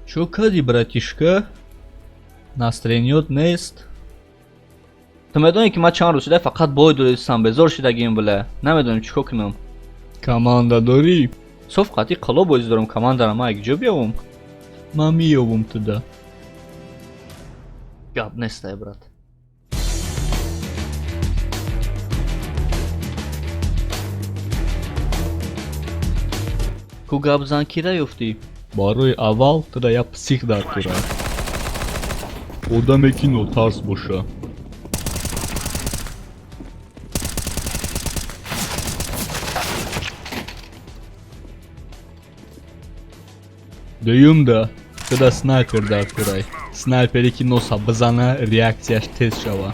Чо кардӣ, братишка? Настроениёт нест? Ту медонӣ, ки ман чанд рӯз шуда фақат бой дористам, безор шидагим, бля. Намедонам, чӣ кор кунам. Команда дорӣ? Соф қатъи қало бозӣ дорам, командара ман якҷо биёвам. Ман меёбам туда. Гап нестай, брат. Ку гап зан, кира ёфтӣ? Барои аввал туда як псих дар кора. Одаме, ки нотарс боша. Дуюмда туда снайпер дар курай. Снайпере, ки носа бизана, реаксияш тез шава.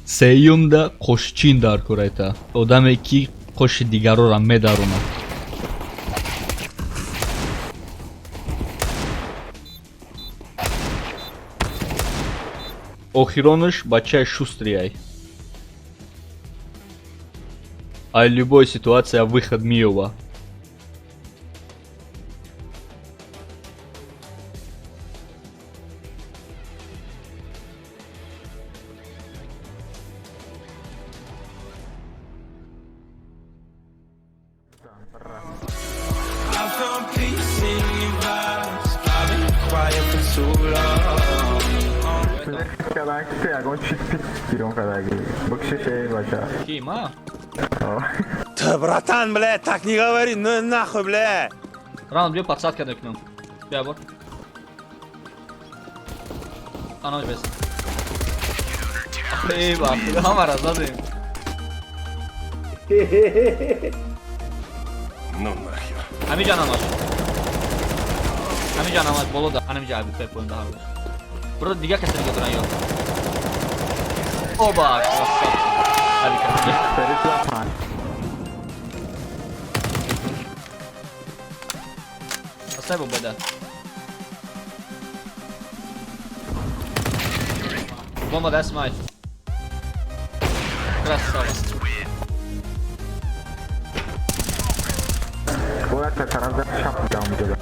Сеюмда қошчин дар курайта. Одаме, ки қоши дигарора медаронад. Охиронаш бачаи шустрый. Ай любой ситуация выход меёба. I found peace in your vibes. I've been quiet for too long. Кадан ки ягон чиз пит гирон кадаги бикшише, бача. Ки, ма? Да, братан, бля, так не говори, ну нахуй, бля. Раунд биё, подсадка мекунам. Бия бор. Анош бес. Эй, ба, ҳамара задем. Ну нахер. Ҳамиҷа намаш. Ҳамиҷа намаш боло да. Ҳамиҷа аби пепоин да ҳардаш. Бро, дига касе дига доран ё. Оба, красавчик. Аби касе. Ферисла панҷ. Оставь бомба, да. Бомба даст май. Красава. Бояд тараф да чап будам ҷода.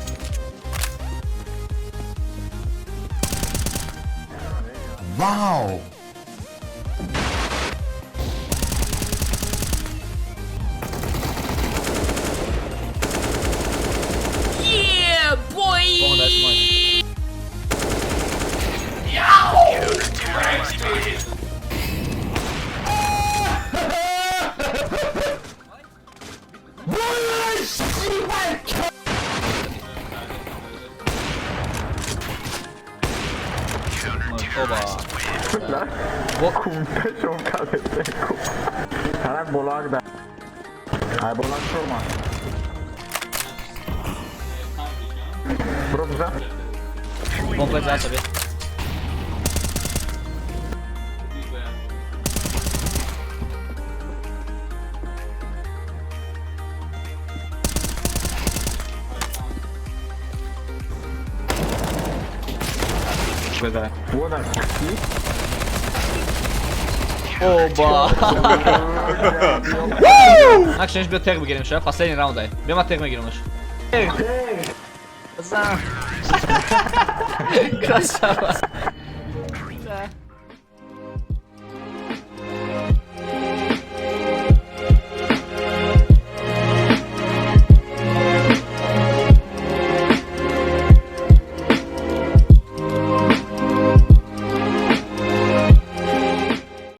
Вау! Yeah, boy! Бомба даст май. Оба. Кунташон кадесеку тарак болак да ай болак шурма бро бизан. Бомба за себе. Вона Оба. Акшенш, биё, тег бигирем ша. Последний раунд ай. Биё, ман тег мегирамаш. Базан. Красава.